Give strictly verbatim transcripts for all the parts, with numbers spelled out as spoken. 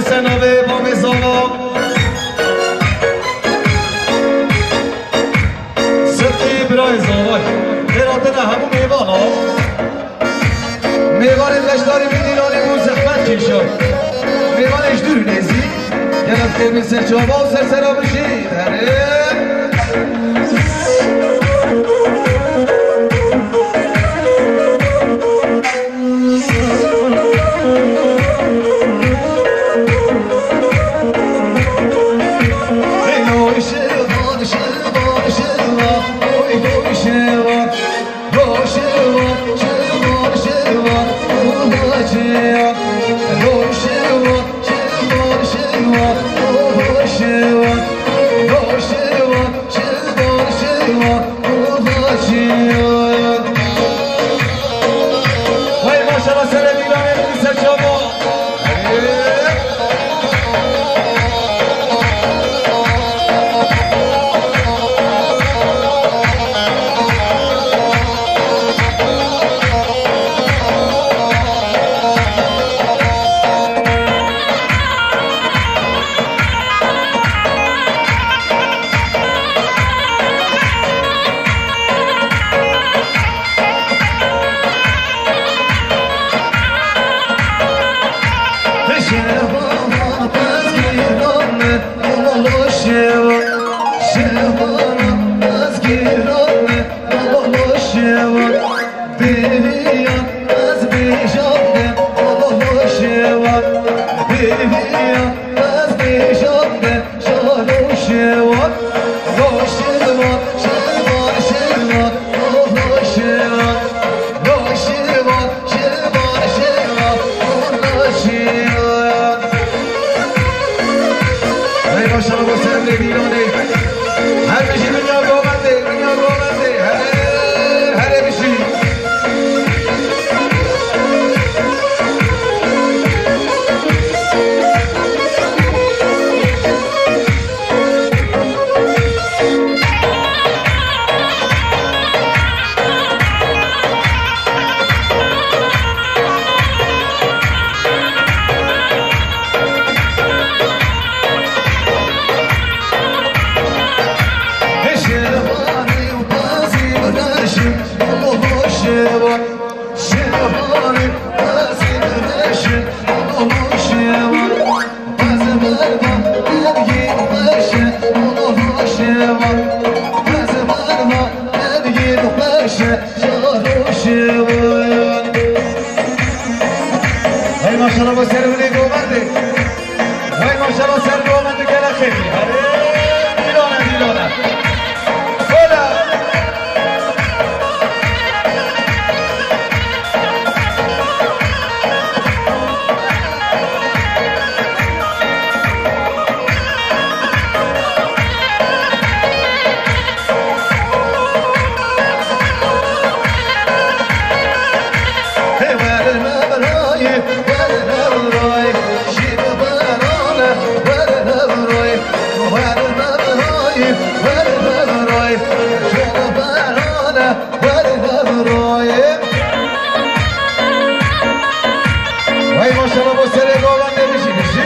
Senavê bavê zava. Sidqî birayê zavay. Xêr hatine hemû mêvana. Mêvanê beşdarî min dîlanê bû zehmet kêşan. Mêvanê ji dûr û nêzîk. Gelek xêr bin ser çava û ser sera bijî. Erê. Hey, maşallah, serê dîlanê min ser çava. Hey, maşallah, bo serê dîlanê. Her bijî dinya govendê, dinya govendê. Herê, herê bijî. Hey, maşallah, bo serê min ê govendê. Hey, maşallah, ser govendê gelek xêrî. Hey, dîlone, dîlone. Hola. Hey, maşallah, bo serê govendê bijî, bijî.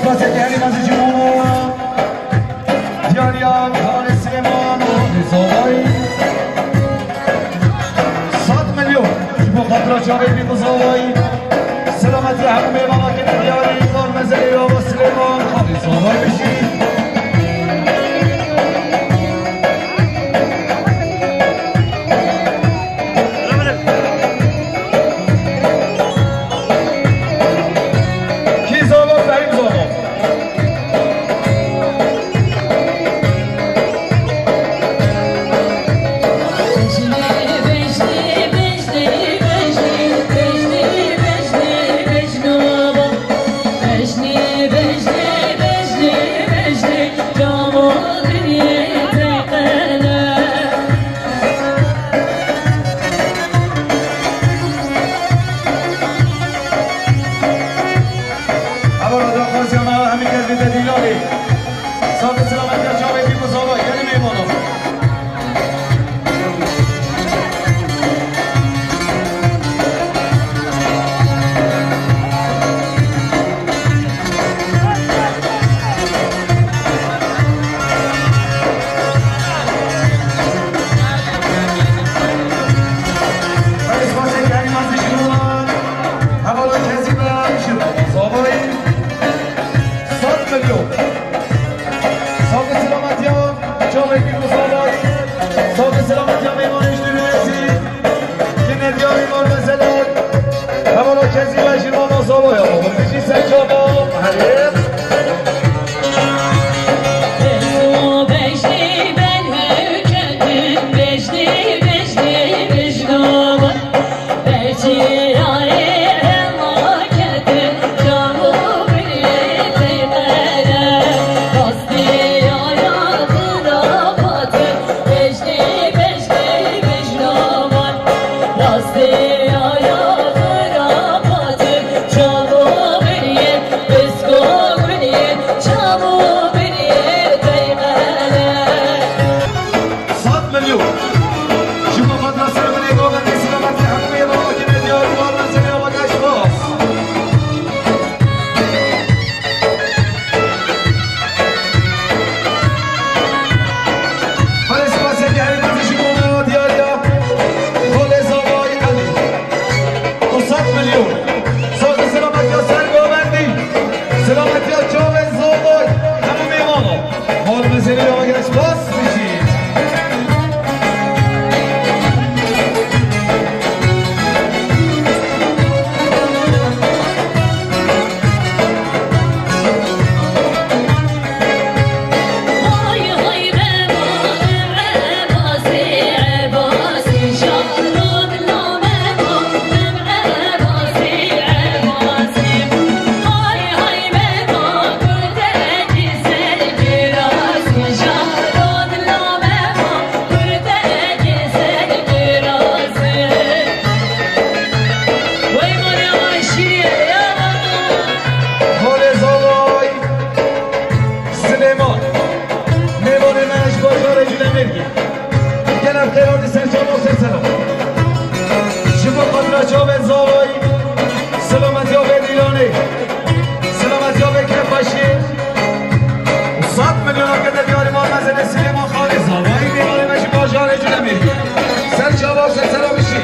Spasek herî mezin ji bo diyariya Kalê Silêman û Rêzavayî. Sed milyon ji bo xatira çavê Bîbû Zavayî. Selametiya hemû mêvana kene diyarî, Xal Mezelê Ava Silêman, Xalê Zavayî bijî. Kî zava, Fehîm zava. Eva daxwaziya me hemî kes bide dîlanê. Sağ ve selamet ya çavê Bîbû Zavayî. Gelî mêvana. Hevala Kezîbe ji Zavayî. Sed milyon. Sağ ve selamet ya çavê Bîbû Zavayî. Sağ ve selamet ya mêvanê ji Dîlêsî. Yine diyarî Xal Mezelê. Hevala Kezîbe ji Mama Zavaya. Bijî ser çava. Herê. Sed milyon. Ji bo xatira ser binê govendê selametê hemû mêvanakî me diyar û Xal Mezelê Ava Geş Bas. Belê spasê herî mezin ji bo me diyariya Xalê Zavayî Elî. Du sed milyon. Sağ û selametiya ser govendî. Selametiya çavê Zavayî. Hemû mêvana. Xal Mezelê ya geş bas bijî. Xalê Zavayî Silêman. Mêvanê me ji bajarê Culemêrgê. Gelek xêr hatî ser çava û ser selam. Ji bo xatira çavên Zavayî, selametiya vê dîlanê, selametiya vê kêfxweşiyê. Sed milyonan kete diyarî Xal Mezelê Silêman Xalê Zavayî, mêvanê me ji bajarê Culemêrgê. Ser çava û ser selam bijî.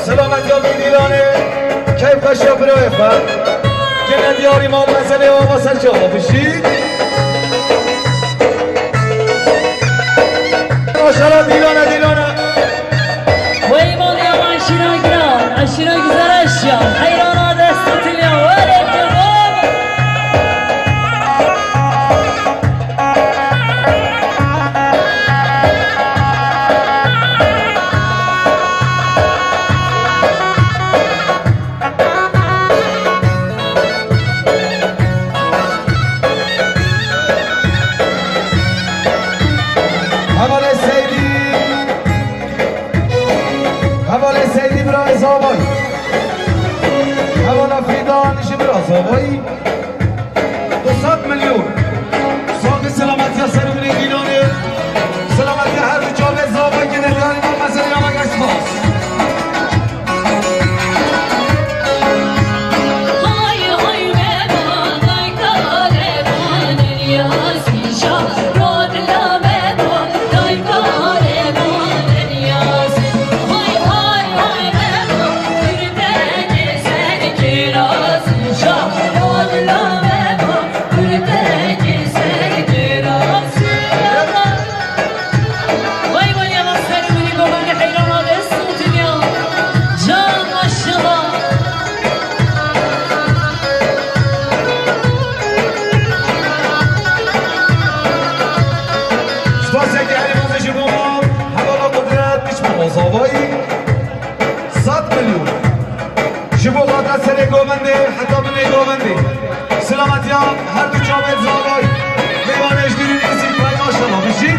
Selamet ya Dîlanê, keyf xweş ya birayê xwe. Gene diyarî mal mezelê ava ser çava bişî. Maşallah Dîlane, Dîlane. Wey mal ya aşîra giran, aşîra güzel aşya. Heyrana dest tutunya, öyle bir Hevalê Seydî, hevalê Seydî bira Ezabay. Hevala Fîdan ji bira Ezabay. Du sed milyon. Saxî selametiya ser û binê Dîlanê. Selametiya her du çavê Ezabay gene diyarî mal mezelê ya me gelek spas. Vay vay ya, ser û binê govendê heyrana dest û dinya. Can maşallah. Spaseke herî mezin ji bo me, hevala Qudret, piç bi Ozavayî. Sed milyon. Ji bo xata serê govendê heta binê govendê. Selametiya her du çavê Zavay. Mêvanê ji dîrî nêzîk pey maşallah bijî.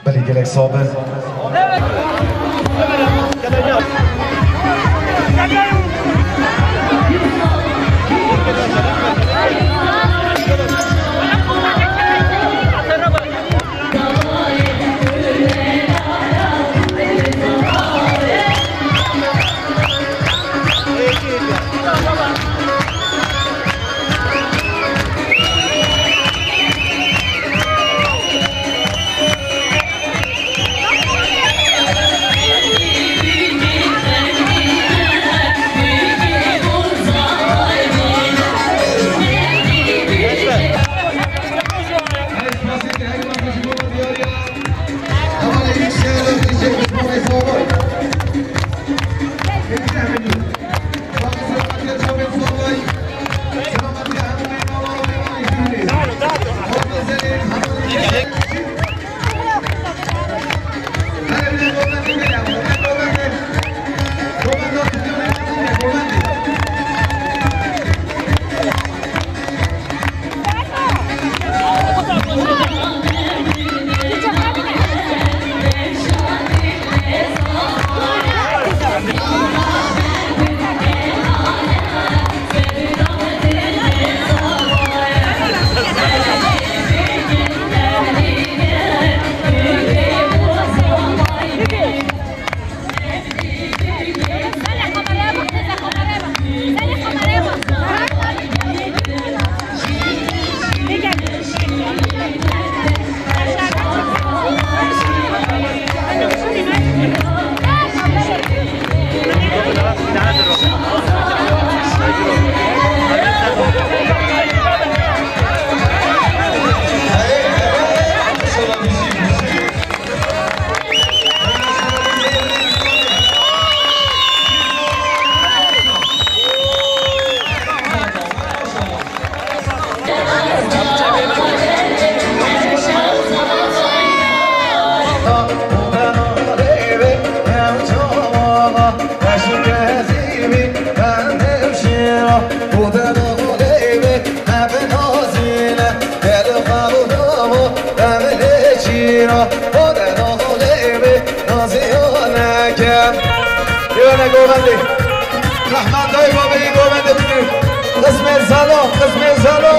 Belê gelek sax bin. Yöne govendê. Rehman dayê babeyî govendê bikin. Qismê zalo, qismê zalo.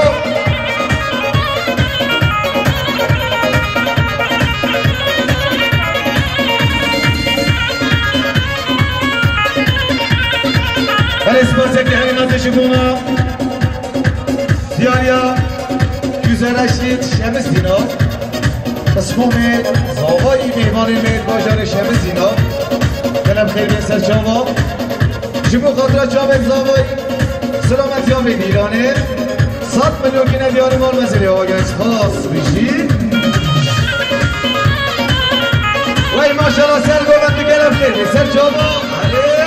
Erê spasek heyna te ji bona diyariya Güzel Reşîd Şemizdîna. Qismomê zavayî mêvanê me bajarê Şemizdîna. Gelem xêr bên ser çava. Ji bo xatira çavê zavayî, silametiya vê dîranê. Sed milyon kine diyarî mal mezelê awa genç xas bijî. Wey maşallah ser govend û gelem xêr bên ser çava. Erê.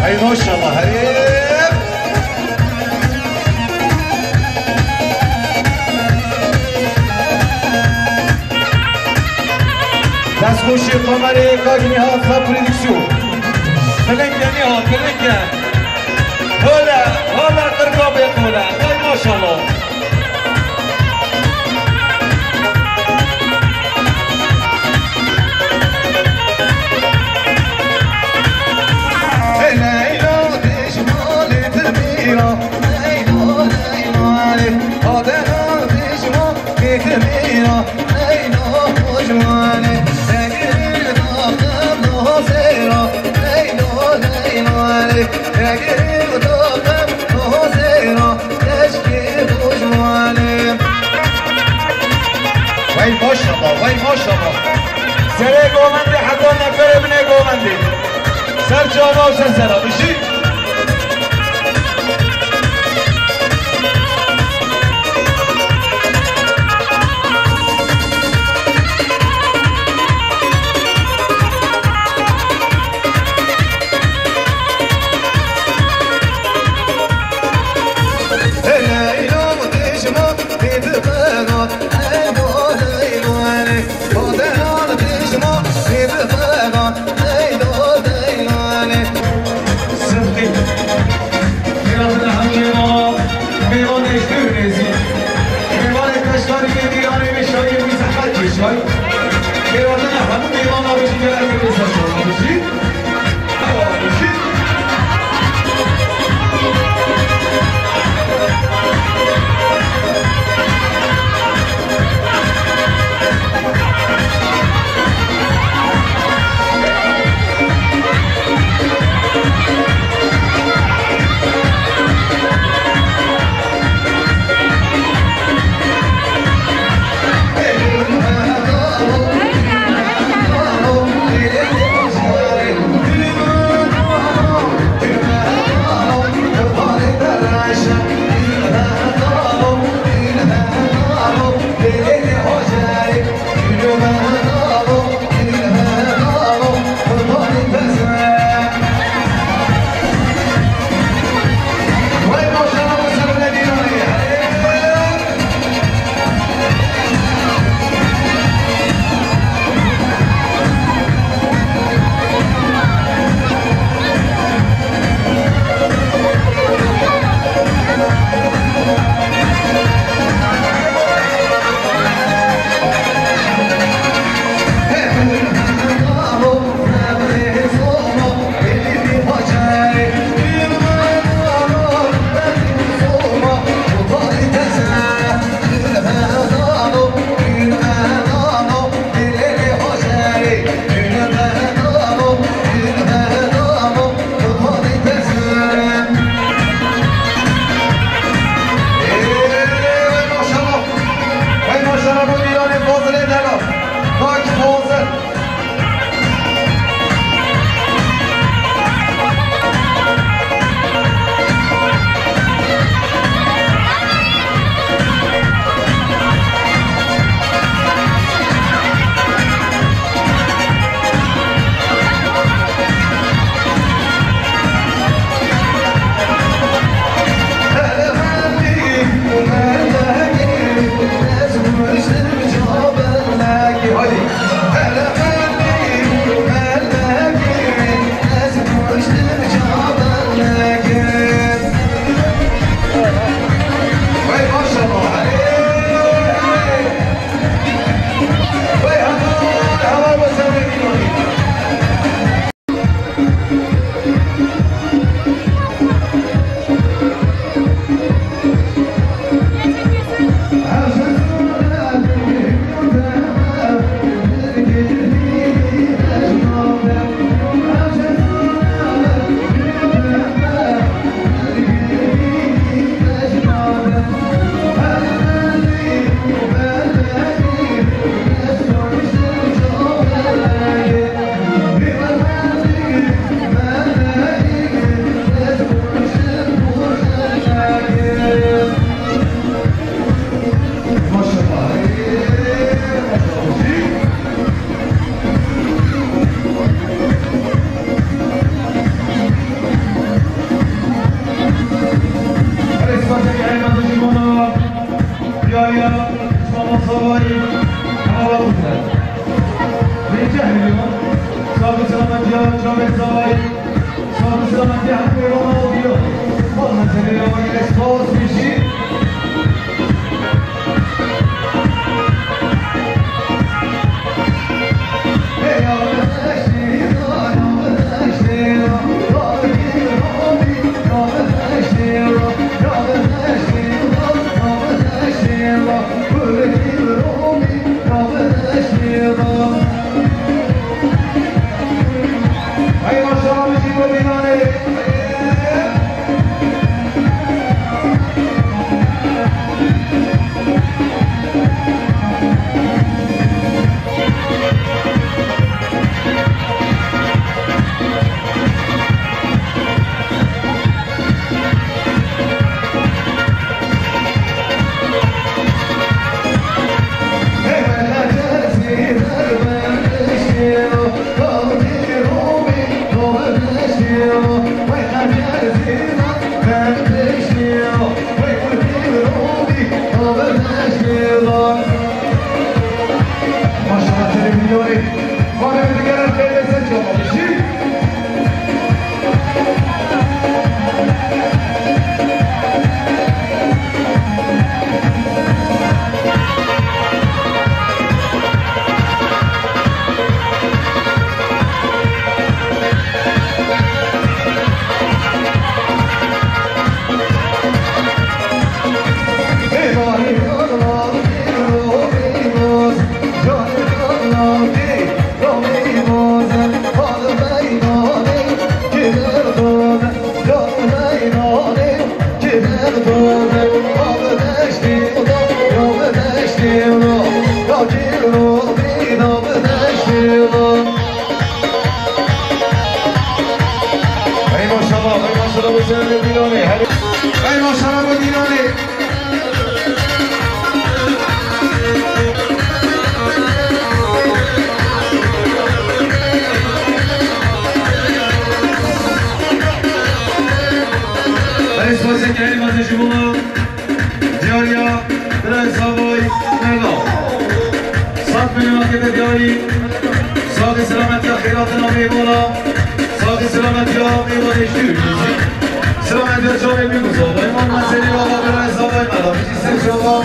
Hey maşallah, hey. Destxweşî kamerê Kak Nîhat Xan Prodüksiyon. Pilinge Nîhat, pilinge. Hole, hole qirka bê qole. Hey maşallah. Leyla dijmanê dimîra, Leyla, Leyla, Leyla. Adena dijmanê dimîra, Leyla, dijmanê. Tegirê daxim nazêra, Leyla, Leyla, Leyla. Tegirê daxim nazêra, Keşkê dijmanê. Vay maşallah, vay maşallah. Serê govendê heta neferê binê govendê. Ser çava û ser sera. Bijî. Maşallah, televîzyonê. Bana bir kere söyle sen çalma. Şimdi Ey maşallah, ey maşallah, bu sene de Dîlanê. Ey maşallah, bu Dîlanê. Belê spasê kerîm ez ji bo diyariya birayê Zavay Mela. Sat milyon kete diyarî. Saxî selametiya xêratina mêvana. Saxî selametiya mêvanê jî. Selametiya çavê min û Zavay. Mal meselê baba birayê Zavay Mela. Bijî ser çava.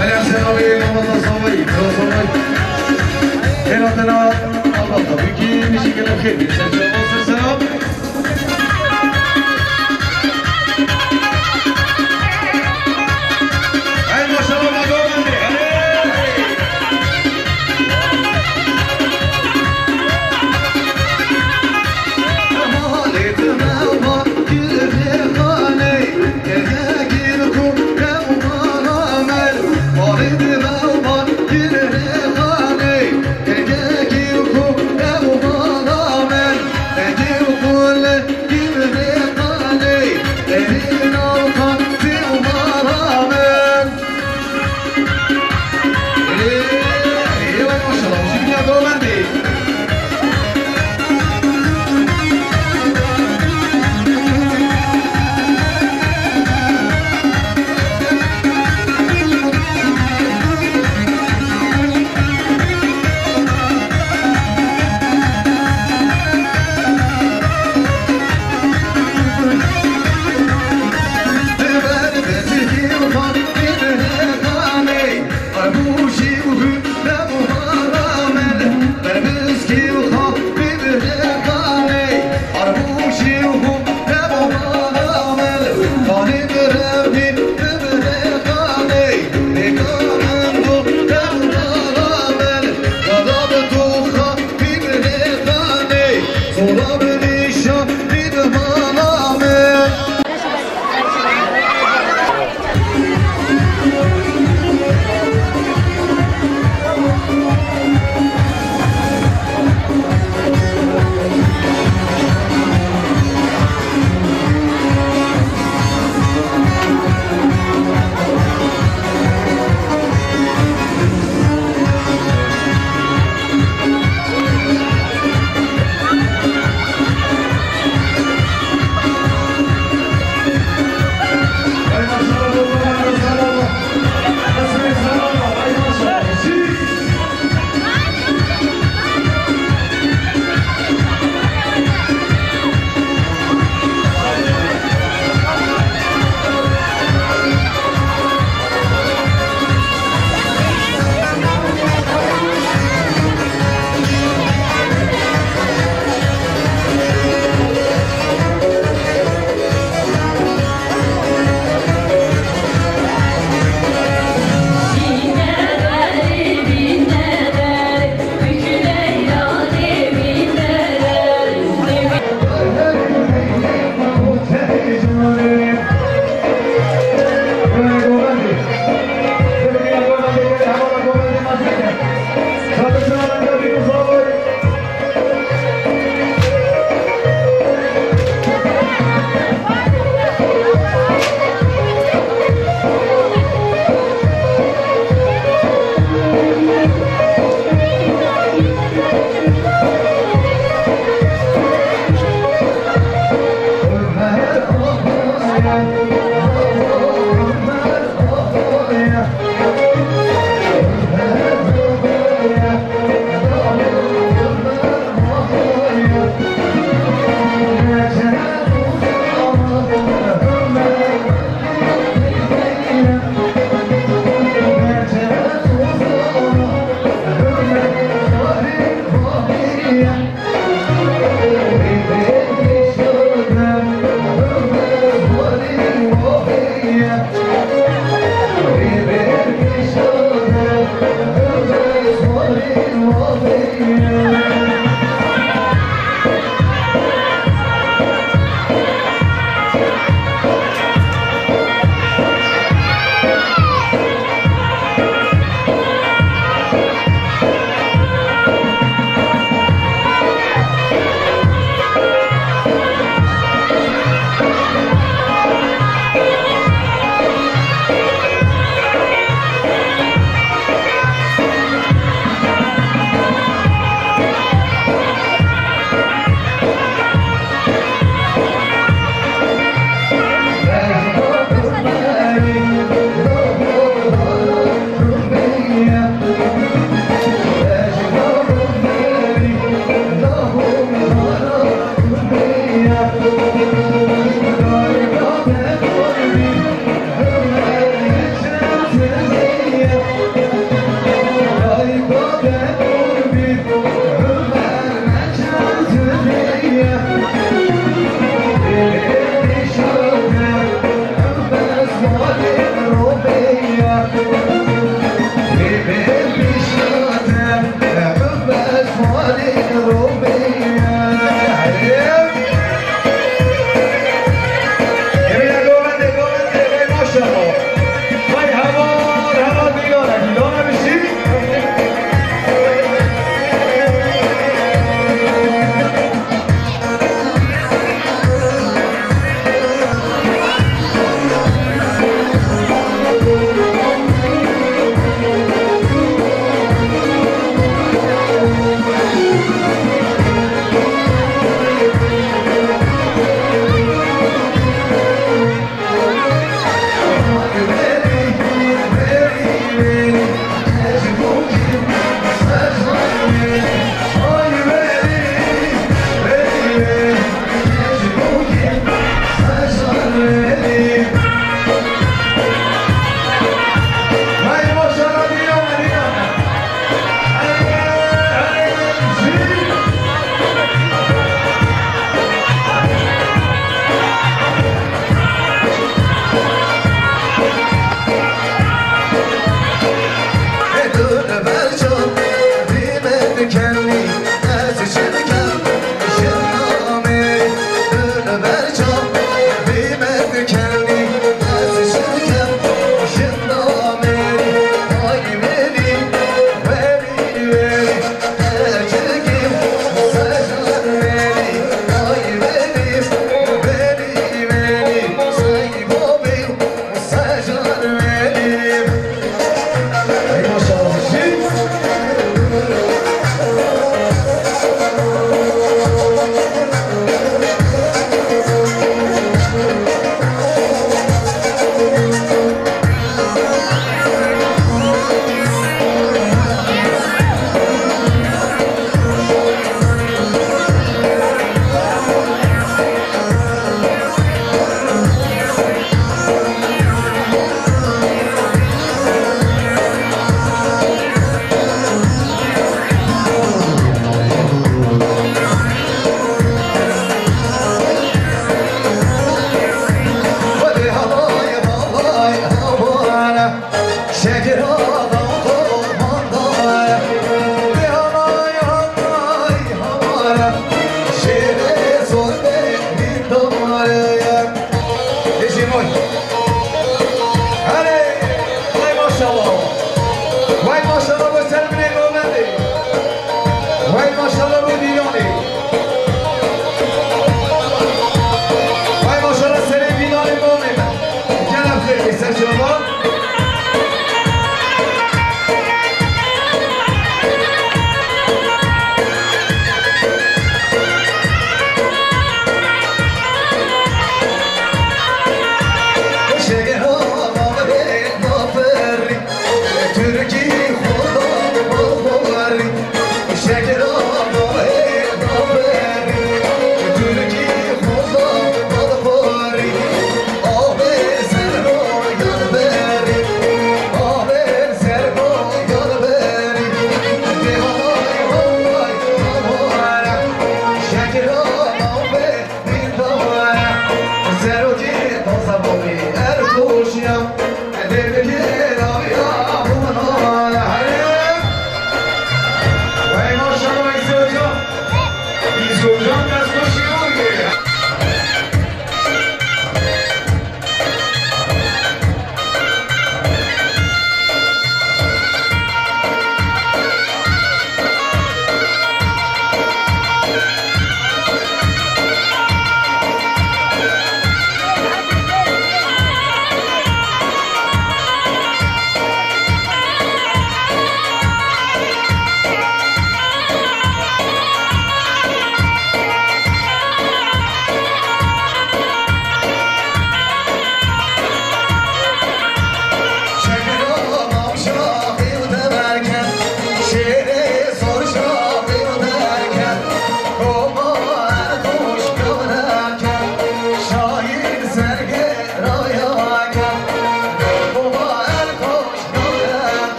Hela senavê Mamata Zavayî, Kral Zavayî. Hela tena Allah tabii ki, nişî gelen xêr. Sen selam, sen selam. Hey, maşallah, maşallah, hey. Hey maşallah. Vay maşallah, bu ser binê govendê. Vay maşallah, bu dîlanê. Vay maşallah, serê dîlanê bavê me. Gel em xêrê ser çava.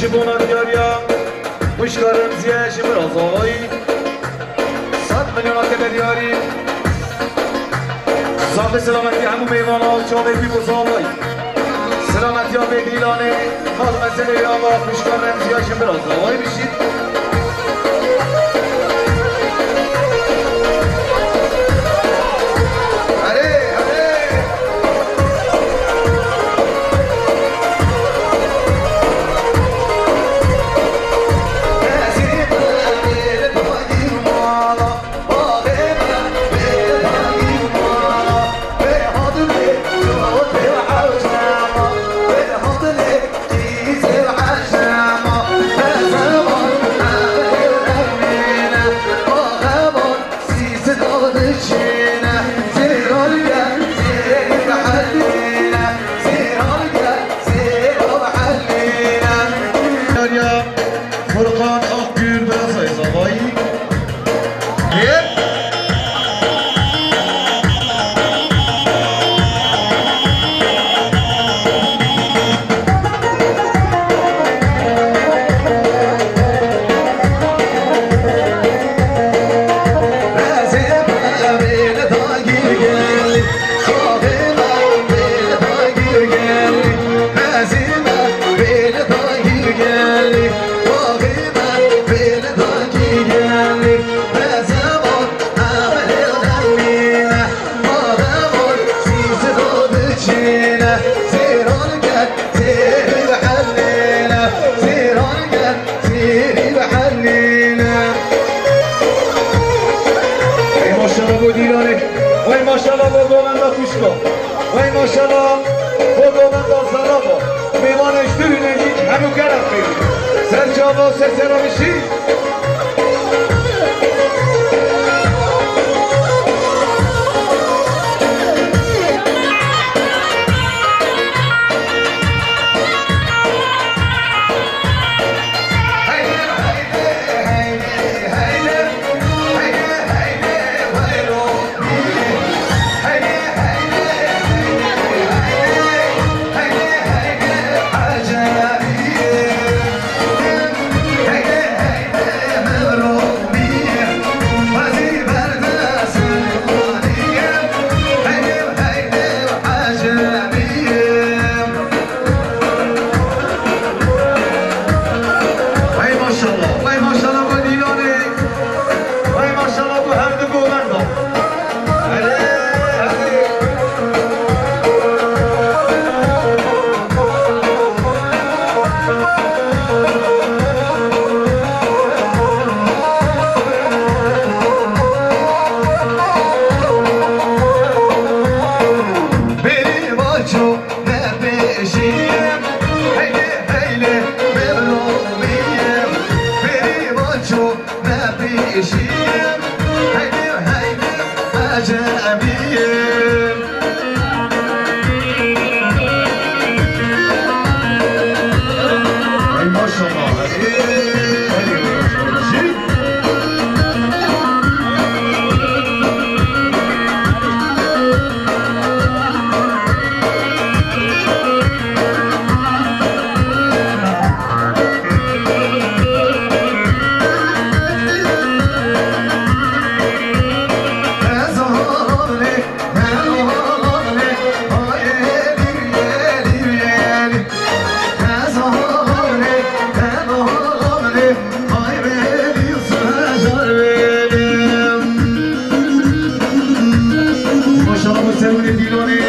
Ji bona diyariya xwişka Remziye ji Mirazavayî. Sed milyona te be diyarî. Zafê selametî hemû mêvana û çavê wî Mirazavayî. Selametiya vê dîlanê, mal meselê ya va xwişka Remziya ji Mirazavayî bijî. Erê, erê. Furkan Akgül, Mirazayî Zavayî. Ey maşallah bo dîlanê. Wey maşallah bo govenda xwişka. Wey maşallah bo govenda zeraba. Mêvanê ji dûr û nêzîk hemû kerem xêr. Ser çava, ser sera bijî. Hey maşallah, hey maşallah bo dîlanê. Hey maşallah bo her du govenda. Hadi, hadi. Bêrî baço nebêjî, heylê heylê bêromî, bêrî baço nebêjî, heylê heylê ecemî. Ay maşallah. Maşallah, bu serûnê dîlanê.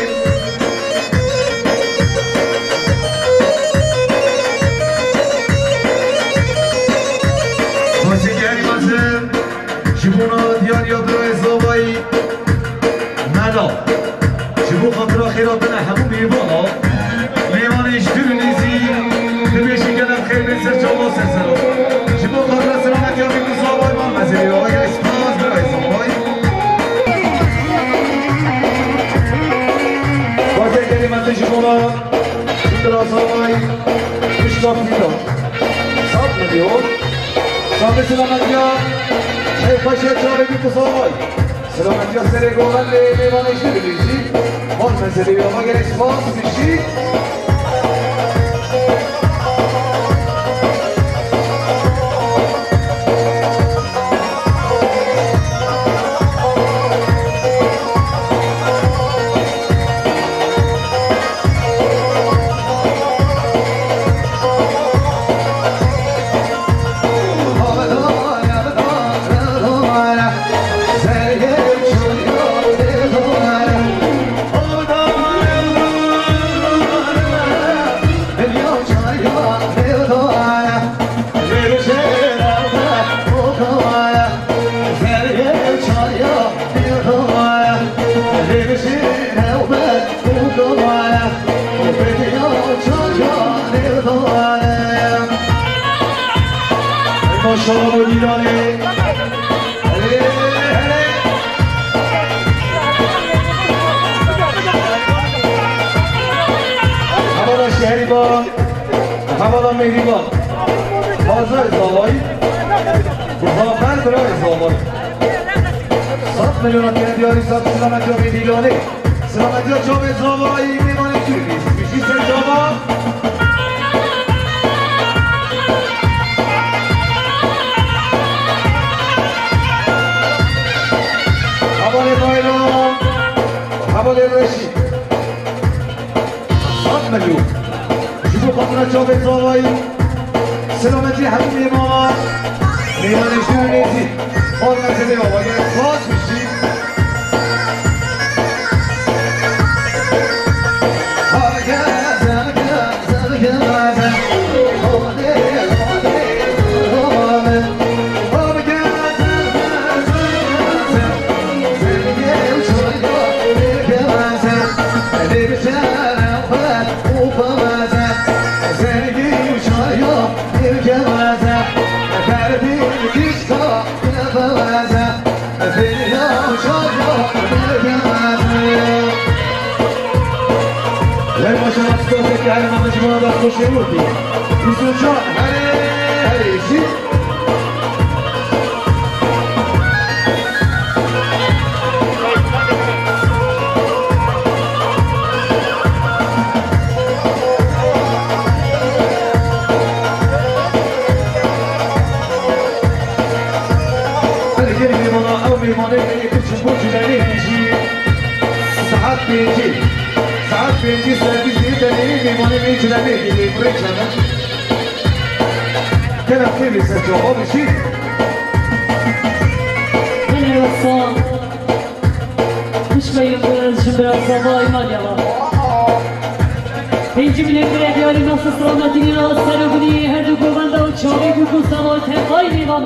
Xwezî gerî mezin. Ji bona diyariya birayê Zavayî Mela. Ji bo xatira xêra tine hemû mêvana. Mêvanê ji dûr û nêzî dibêjin gelek xêr bên ser çava ser sera. Ji bo xatira selametiya vî ku Zavayî mal mezelê. Ay, ay, spas birayê Zavayî. Bazê gelî me ji bona Fîtira Zavayî. Kuşka Fîtira. Sat mı diyor? Sade selametiya. Hey paşa çare bir kısa olay. Selametiya serê govelê mêvanê ji bilîzî. Mal meselê ya ma gerek spas bijî. Mihriban, hevala Mihriban. Fazla Zavayî. Zafer Bira Zavayî. Sed milyona têne diyarî sed silametiya Mihribanê. Silametiya çavê Zavayî, mêvanê Tirkî. Bijî ser çava. Hevalê Naylon. Hevalê Reşîd. Sed milyon. Ji bo xatina çavê Zavayî, selametî hemî mêmana, mêmanê jî û nêzî. Xwar merkezê baba, gelek spas, bijî. Her maşallah, spor tekrar, maşallah, hoş geldin. Yusuf Can, hadi, hadi, Hadi gelin meyvana, ev meyvanê me yê biçin bo Cîlanê hêjî. Saet pêncî. Saet pêncî servîs dê tenê meyvanê me Cîlanê dê, burê çene. Kena xêrê ser çava bişî. Gelê wesa. Xwişka Yildiz ji Birazava Îmalya ve. Pêncî milê birê diyarî nasıl selametî nîna ser û binî her du govenda û çavê bû ku sava tevayî nêvan.